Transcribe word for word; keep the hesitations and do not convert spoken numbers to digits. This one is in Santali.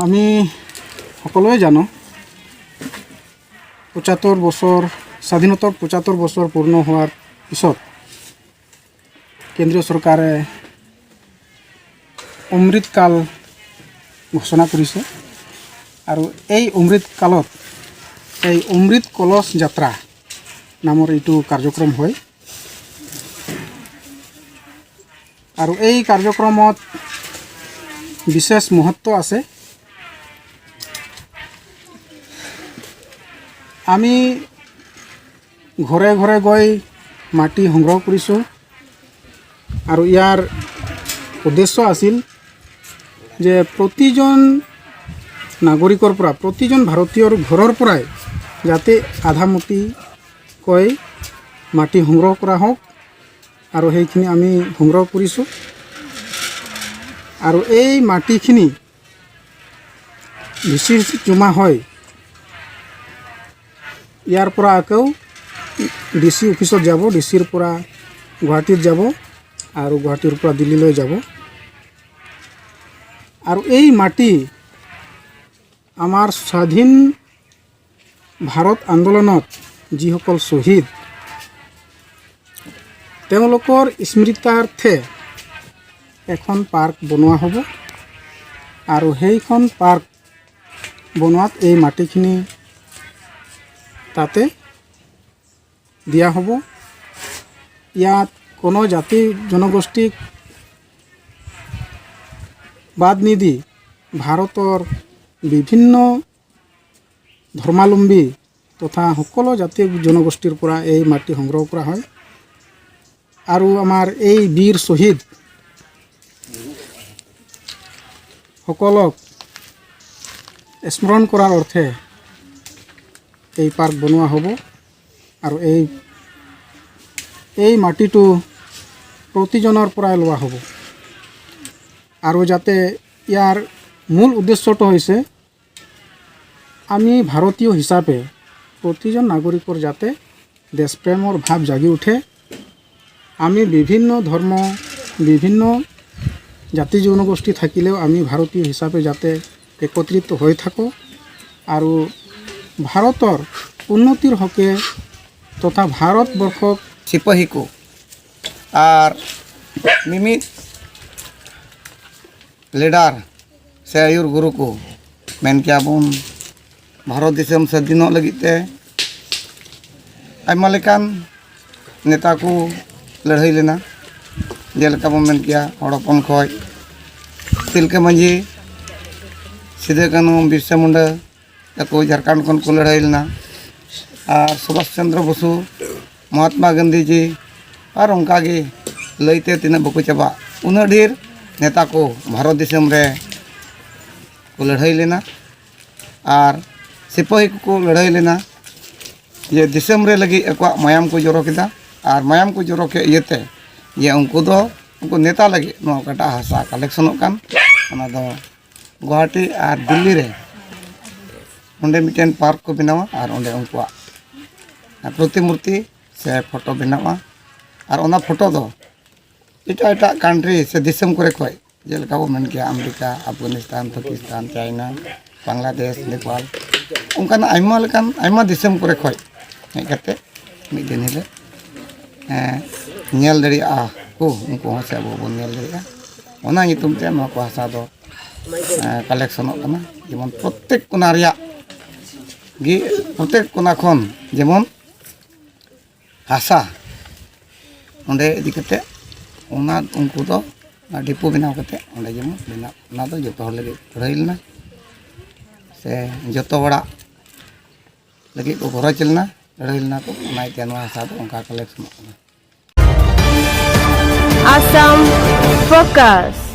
আমি সকলোৱে জানো, পঁচাত্তৰ বছৰ, স্বাধীনতাৰ পঁচাত্তৰ বছৰ পূৰ্ণ হোৱাৰ পিছত কেন্দ্ৰীয় চৰকাৰে অমৃতকাল ঘোষণা কৰিছে। আৰু এই অমৃতকালত এই অমৃত কলচ যাত্ৰা নামৰ এইটো কাৰ্যক্ৰম হয়। আৰু এই কাৰ্যক্ৰমত বিশেষ মহত্ব আছে। আমি ঘৰে ঘৰে গৈ মাটি সংগ্ৰহ কৰিছোঁ। আৰু ইয়াৰ উদ্দেশ্য আছিল যে প্ৰতিজন নাগৰিকৰ পৰা, প্ৰতিজন ভাৰতীয়ৰ ঘৰৰ পৰাই যাতে আধা মুঠিকৈ মাটি সংগ্ৰহ কৰা হওক। আৰু সেইখিনি আমি সংগ্ৰহ কৰিছোঁ। আৰু এই মাটিখিনি ডি চি জমা হয়, ইয়াৰ পৰা আকৌ ডি চি অফিচত যাব, ডি চিৰ পৰা গুৱাহাটীত যাব আৰু গুৱাহাটীৰ পৰা দিল্লীলৈ যাব। আৰু এই মাটি আমাৰ স্বাধীন ভাৰত আন্দোলনত যিসকল শ্বহীদ, তেওঁলোকৰ স্মৃতাৰ্থে এখন পাৰ্ক বনোৱা হ'ব। আৰু সেইখন পাৰ্ক বনোৱাত এই মাটিখিনি তাতে দিয়া হ'ব। ইয়াত কোনো জাতি জনগোষ্ঠীক বাদ নিদি ভাৰতৰ বিভিন্ন ধৰ্মাৱলম্বী তথা সকলো জাতি জনগোষ্ঠীৰ পৰা এই মাটি সংগ্ৰহ কৰা হয়। আৰু আমাৰ এই বীৰ শ্বহীদ সকলক স্মৰণ কৰাৰ অৰ্থে এই পাৰ্ক বনোৱা হ'ব। আৰু এই এই মাটিটো প্ৰতিজনৰ পৰাই লোৱা হ'ব। আৰু যাতে ইয়াৰ মূল উদ্দেশ্যটো হৈছে আমি ভাৰতীয় হিচাপে প্ৰতিজন নাগৰিকৰ যাতে দেশপ্ৰেমৰ ভাৱ জাগি উঠে। আমি বিভিন্ন ধৰ্ম, বিভিন্ন জাতি জনগোষ্ঠী থাকিলেও আমি ভাৰতীয় হিচাপে যাতে একত্রিত হৈ থাকো আৰু ভাৰতৰ উন্নতিৰ হকে তথা ভাৰতবৰ্ষক চিপাহীকো আৰু ᱢᱤᱢᱤᱫ ᱞᱤᱰᱟᱨ ᱥᱮ ᱟᱹᱭᱩᱨ ᱜᱩᱨᱩ ᱠᱚ ᱢᱮᱱ ᱠᱮᱭᱟ ᱵᱚᱱ, ᱵᱷᱟᱨᱚᱛ ᱫᱤᱥᱚᱢ ᱥᱟᱹᱫᱷᱤᱱᱚᱜ ᱞᱟᱹᱜᱤᱫ ᱛᱮ ᱟᱭᱢᱟ ᱞᱮᱠᱟᱱ ᱱᱮᱛᱟ ᱠᱚ ᱞᱟᱹᱲᱦᱟᱹᱭ ᱞᱮᱱᱟ᱾ ᱡᱮᱞᱮᱠᱟ ᱵᱚᱱ ᱢᱮᱱ ᱠᱮᱭᱟ, ᱦᱚᱲ ᱦᱚᱯᱚᱱ ᱠᱷᱚᱡ ᱛᱤᱞᱠᱟᱹ ᱢᱟᱹᱡᱷᱤ, ᱥᱤᱫᱩ ᱠᱟᱹᱱᱦᱩ, ᱵᱤᱨᱥᱟ ᱢᱩᱱᱰᱟ ᱛᱟᱠᱚ ᱡᱷᱟᱲᱠᱷᱚᱸᱰ ᱠᱷᱚᱱ ᱠᱚ ᱞᱟᱹᱲᱦᱟᱹᱭ ᱞᱮᱱᱟ᱾ ᱟᱨ ᱥᱩᱵᱷᱟᱥ ᱪᱚᱱᱫᱨᱚ ᱵᱚᱥᱩ, ᱢᱚᱦᱟᱛᱢᱟ ᱜᱟᱱᱫᱷᱤᱡᱤ, ᱟᱨ ᱚᱱᱠᱟᱜᱮ ᱞᱟᱹᱭᱛᱮ ᱛᱤᱱᱟᱹᱜ ᱵᱟᱠᱚ ᱪᱟᱵᱟᱜ, ᱩᱱᱟᱹᱜ ᱰᱷᱮᱨ ᱱᱮᱛᱟ ᱠᱚ ᱵᱷᱟᱨᱚᱛ ᱫᱤᱥᱚᱢ ᱨᱮ ᱠᱚ ᱞᱟᱹᱲᱦᱟᱹᱭ ᱞᱮᱱᱟ᱾ ᱟᱨ ᱥᱤᱯᱟᱹᱦᱤ ᱠᱚᱠᱚ ᱞᱟᱹᱲᱦᱟᱹᱭ ᱞᱮᱱᱟ᱾ ᱡᱮ ᱫᱤᱥᱚᱢ ᱨᱮ ᱞᱟᱹᱜᱤᱫ ᱟᱠᱚᱣᱟᱜ ᱢᱟᱭᱟᱢ ᱠᱚ ᱡᱚᱨᱚ ᱠᱮᱫᱟ᱾ ᱟᱨ ᱢᱟᱭᱟᱢ ᱠᱚ ᱡᱚᱨᱚ ᱠᱮᱫ ᱤᱭᱟᱹᱛᱮ ᱡᱮ ᱩᱱᱠᱩ ᱫᱚ ᱩᱱᱠᱩ ᱱᱮᱛᱟ ᱞᱟᱹᱜᱤᱫ ᱱᱚᱣᱟ ᱚᱠᱟᱴᱟᱜ ᱦᱟᱥᱟ ᱠᱟᱞᱮᱠᱥᱚᱱᱚᱜ ᱠᱟᱱ, ᱚᱱᱟ ᱫᱚ ᱜᱩᱣᱟᱦᱟᱴᱤ ᱟᱨ ᱫᱤᱞᱞᱤ ᱨᱮ ᱚᱸᱰᱮ ᱢᱤᱫᱴᱮᱱ ᱯᱟᱨᱠ ᱠᱚ ᱵᱮᱱᱟᱣᱟ ᱟᱨ ᱚᱸᱰᱮ ᱩᱱᱠᱩᱣᱟᱜ ᱯᱨᱚᱛᱤᱢᱩᱨᱛᱤ ᱥᱮ ᱯᱷᱳᱴᱳ ᱵᱮᱱᱟᱣᱟ᱾ ᱟᱨ ᱚᱱᱟ ᱯᱷᱳᱴᱳ ᱫᱚ ᱮᱴᱟᱜ ᱮᱴᱟᱜ ᱠᱟᱱᱴᱨᱤ ᱥᱮ ᱫᱤᱥᱚᱢ ᱠᱚᱨᱮ ᱠᱷᱚᱱ, ᱡᱮᱞᱮᱠᱟ ᱵᱚ ᱢᱮᱱ ᱠᱮᱭᱟ ᱟᱢᱮᱨᱤᱠᱟ, ᱟᱯᱷᱜᱟᱱᱤᱥᱛᱟᱱ, ᱯᱟᱠᱤᱥᱛᱟᱱ, ᱪᱟᱭᱱᱟ, ᱵᱟᱝᱞᱟᱫᱮᱥ, ᱱᱮᱯᱟᱞ, ᱚᱱᱠᱟᱱᱟᱜ ᱟᱭᱢᱟ ᱞᱮᱠᱟᱱ ᱟᱭᱢᱟ ᱫᱤᱥᱚᱢ ᱠᱚᱨᱮ ᱠᱷᱚᱱ ᱦᱮᱡ ᱠᱟᱛᱮ ᱢᱤᱫ ᱫᱤᱱ ᱦᱤᱞᱳᱜ ᱧᱮᱞ ᱫᱟᱲᱮᱭᱟᱜᱼᱟ ᱠᱚ, ᱩᱱᱠᱩ ᱦᱚᱸ ᱥᱮ ᱟᱵᱚ ᱵᱚᱱ ᱧᱮᱞ ᱫᱟᱲᱮᱭᱟᱜᱼᱟ᱾ ᱚᱱᱟ ᱧᱩᱛᱩᱢ ᱛᱮ ᱱᱚᱣᱟ ᱠᱚ ᱦᱟᱥᱟ ᱫᱚ ᱠᱟᱞᱮᱠᱥᱚᱱᱚᱜ ᱠᱟᱱᱟ᱾ ᱡᱮᱢᱚᱱ ᱯᱨᱚᱛᱮᱠ ᱠᱚᱱᱟ ᱨᱮᱭᱟᱜ ᱜᱮ, ᱯᱨᱚᱛᱮᱠ ᱠᱚᱱᱟ ᱠᱷᱚᱱ ᱡᱮᱢᱚᱱ ᱦᱟᱥᱟ ᱚᱸᱰᱮ ᱤᱫᱤ ᱠᱟᱛᱮ ᱚᱱᱟ ᱩᱱᱠᱩ ᱫᱚ ᱚᱱᱟ ᱰᱤᱯᱳ ᱵᱮᱱᱟᱣ ᱠᱟᱛᱮ ᱚᱸᱰᱮ ᱡᱮᱢᱚᱱ ᱵᱮᱱᱟᱣ, ᱚᱱᱟ ᱫᱚ ᱡᱚᱛᱚ ᱦᱚᱲ ᱞᱟᱹᱜᱤᱫ ᱞᱟᱹᱲᱦᱟᱹᱭ ᱞᱮᱱᱟ ᱥᱮ ᱡᱚᱛᱚ ᱦᱚᱲᱟᱜ ᱞᱟᱹᱜᱤᱫ ᱠᱚ ᱜᱚᱨᱚᱡᱽ ᱞᱮᱱᱟ, ᱞᱟᱹᱲᱦᱟᱹᱭ ᱞᱮᱱᱟ ᱠᱚ᱾ ᱚᱱᱟ ᱤᱭᱟᱹᱛᱮ ᱱᱚᱣᱟ ᱦᱟᱥᱟ ᱫᱚ ᱚᱱᱠᱟ ᱠᱟᱞᱮᱠᱥᱚᱱᱚᱜ ᱠᱟᱱᱟ᱾ Assam Focus.